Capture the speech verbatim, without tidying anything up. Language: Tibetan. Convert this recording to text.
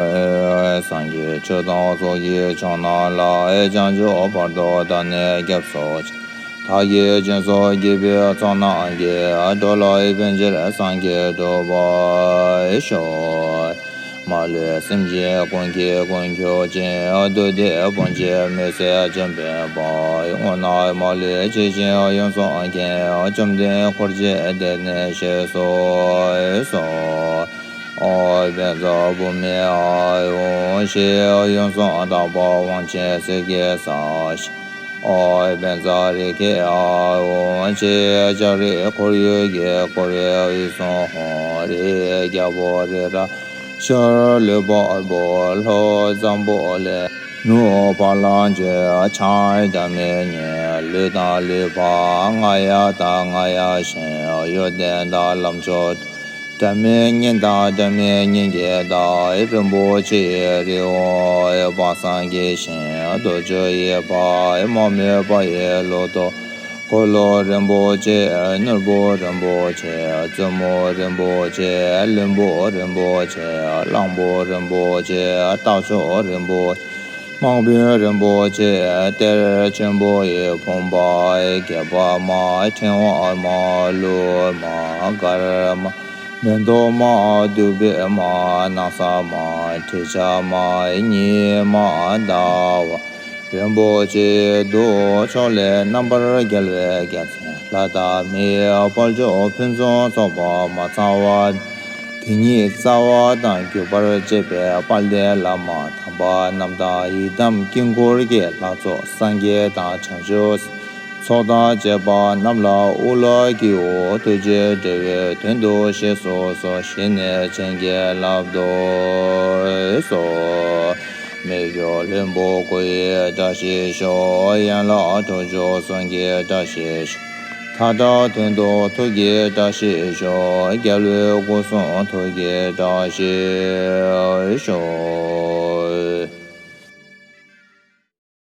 སངས་རྒྱས་ཆོས་དང་ཚོགས་ཀྱི་མཆོག་རྣམས་ལ། བྱང་ཆུབ་བར་དུ་བདག་ནི་སྐྱབས་སུ་མཆི། བདག་གིས་སྦྱིན་སོགས་བགྱིས་པའི་ཚོགས་རྣམས་ཀྱིས། འགྲོ་ལ་ཕན་ཕྱིར་སངས་རྒྱས་འགྲུབ་པར་ཤོག། མ་ལུས་སེམས་ཅན་ཀུན་གྱི་མགོན་ཁྱོད་ཅན། བདུད་སྡེ་དཔུང་བཅས་མི་བསད་ལྗོན་པའི་དཔལ། དངོས་རྣམས་མ་ལུས་ཇི་བཞིན་ཡོངས་སུ་མཁྱེན། བཅོམ་ལྡན་འཁོར་བཅས་བདག་ནི་གཤེགས་སུ་གསོལ། ཨོ་བཛྲ་བྷུ་མི་ཨཱཿཧཱུྃ། ཞེས་ཡོངས་སུ་དག་པ་དབང་ཆེན་གསེར་གྱི་ས་གཞི། ཨོ་བཛྲ་རེ་ཁེ་ཨཱཿཧཱུྃ། ཞེས་ལྕགས་རི་འཁོར་ཡུག་གིས་བསྐོར་བའི་དབུས་སུ་ཧཱུྃ། རིའི་རྒྱལ་པོ་རི་རབ་ཤར་ལུས་འཕགས་པོ་ལྷོ་འཛམ་བུ་གླིང་ནུབ་བ་ལང་སྤྱོད་བྱང་སྒྲ་མི་སྙན། ལུས་དང་ལུས་འཕགས་རྔ་ཡབ་དང་རྔ་ཡབ་གཤེན། གཡོ་ལྡན་དང་ལམ་མཆོག་སྒྲ་མི་སྙན་དང་སྒྲ་མི་སྙན་གྱི་བདག་རིན་པོ་ཆེའི་རི་བོ་དཔག་བསམ་གྱི་ཞིང་རྡོ་རྗེ་ཡི་ཕ་མ་མོས་པ་ཡི་ལོ་ཏོག་འཁོར་ལོ་རིན་པོ་ཆེ་ནོར་བུ་རིན་པོ་ཆེ་བཙུན་མོ་རིན་པོ་ཆེ་བློན་པོ་རིན་པོ་ཆེ་གླང་པོ་རིན་པོ་ཆེ་རྟ་མཆོག་རིན་པོ་ཆེ་དམག་དཔོན་རིན་པོ་ཆེ་གཏེར་ཆེན་པོ་ཡི་བུམ་པ་སྐྱེས་པ་མ་ཕྲེང་བ་མ་ལུས་མ་སྐར་མ་མེ་ཏོག་མ་བདུག་སྤོས་མ་ན་བཟའ་མ་དྲི་ཆབ་མ་ཉི་མ་ཟླ་བ་རིན་པོ་ཆེ་གདུགས་མཆོག་ལས་རྣམ་པར་རྒྱལ་བའི་རྒྱལ་མཚན་ལྷ་དང་མིའི་དཔལ་འབྱོར་ཕུན་སུམ་ཚོགས་པ་མ་ཚང་བ་དེ་ཉིད་རྩ་བ་དང་རྒྱུད་པར་བཅས་པའི་དཔལ་ལྡན་བླ་མ་དམ་པ་རྣམས་དང་ཡི་དམ་དཀྱིལ་འཁོར་གྱི་ལྷ་ཚོགས་སངས་རྒྱས་དང་བྱང་ཆུབ་ཚོགས་དང་བཅས་པ་རྣམས་ལ་དབུ་ལ་བགྱིའོ། ཐུགས་རྗེ་འབྲེལ་བའི་དོན་དུ་གཤེགས་སུ་གསོལ། ཞེས་ནས་བྱིན་གྱིས་བརླབ་ཏུ་གསོལ། མི་བསྐྱོད་ལྷུན་པོ་སྐུ་ཡི་བཀྲ་ཤིས་ཤོག། ཡན་ལག་ཁྲོ་ཆུ་གསུང་གི་བཀྲ་ཤིས་ཤོག། མཐའ་བྲལ་དོན་དུ་ཐུགས་ཀྱི་བཀྲ་ཤིས་ཤོག། རྒྱལ་བའི་སྐུ་གསུང་ཐུགས་ཀྱི་བཀྲ་ཤིས་ཤོག།